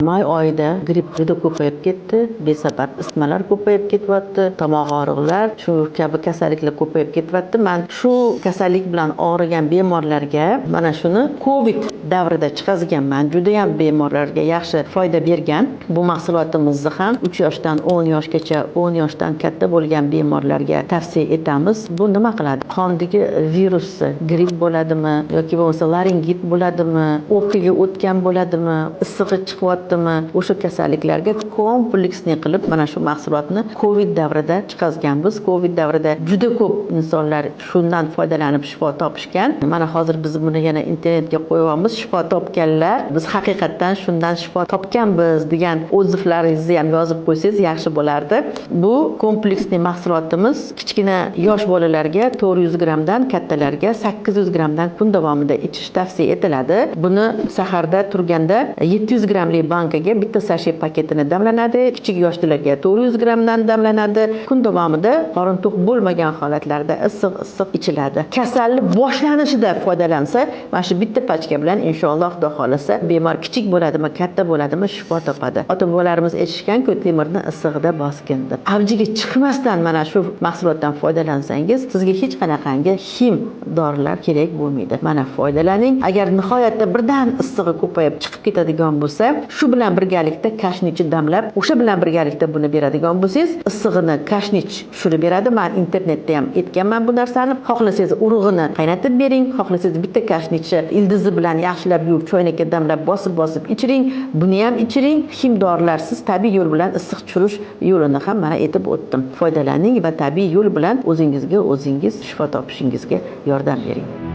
May oyida gripp juda ko'payib ketdi, besabab isitmalar ko'payib ketyapti, tomoq og'riqlar, shu kabi kasalliklar ko'payib ketyapti. Man shu kasallik bilan og'rigan bemorlarga mana shuni Covid davrida chiqazganman. Judayam bemorlarga yaxshi foyda bergan. Bu mahsulotimizni ham 3 yoshdan 10 yoshgacha, 10 yoshdan katta bo'lgan bemorlarga tavsiya etamiz. Bu nima qiladi? Qondagi virusni, gripp bo'ladimi yoki bo'lmasa laringit bo'ladimi, o'pkaga o'tgan bo'ladimi, issig'i chiqyaptimi, o'sha kasalliklarga kompleksniy qilib mana shu mahsulotni Covid davrida chiqazganmiz. Covid davrida juda ko'p insonlar shundan foydalanib shifo topishgan. Mana hozir biz buni yana internetga qo'yyapmiz. Shifo topganlar, biz haqiqatdan shundan shifo topganmiz degan отзыв laringizni ham yozib qo'ysangiz yaxshi bo'lardi. Bu kompleksniy mahsulotimiz kichkina yosh bolalarga 400 grammdan, kattalarga 800 grammdan kun davomida ichish tavsiya etiladi. Buni saharda turganda 700 grammli bankaga bitta sashe paketini damlanadi. Kichik yoshlilarga 400 grammdan damlanadi. Kun davomida qorin to'q bo'lmagan holatlarda issiq issiq ichiladi. Kasallik boshlanishida foydalansa, mana shu bitta pachka bilan inshaalloh, Xudo xohlasa, bemor kichik bo'ladimi, katta bo'ladimi, shifo topadi. Ota bobolarimiz aytishgan-ku, temirni issig'ida bosgin deb. Avjiga chiqmasdan mana shu mahsulotdan foydalansangiz, sizga hech qanaqangi xim dorilar kerak bo'lmaydi. Mana foydalaning. Agar nihoyatda birdan issig'i ko'payib chiqib ketadigan bo'lsa, shu bilan birgalikda kashnichi damlab, o'sha bilan birgalikda buni beradigan bo'lsangiz, issig'ini kashnich tushirib beradi. Men internetda ham aytganman bu narsani. Xohlasangiz urug'ini qaynatib bering, xohlasangiz bitta kashnichi ildizi bilan yaxshilab yuvib, choynakka damlab bosib-bosib ichiring. Buni ham ichiring. Xim dorilarsiz tabiiy yo'l bilan issiq tushirish yo'lini ham mana aytib o'tdim. Foydalaning va tabiiy yo'l bilan o'zingizga o'zingiz shifo topishingizga yordam bering.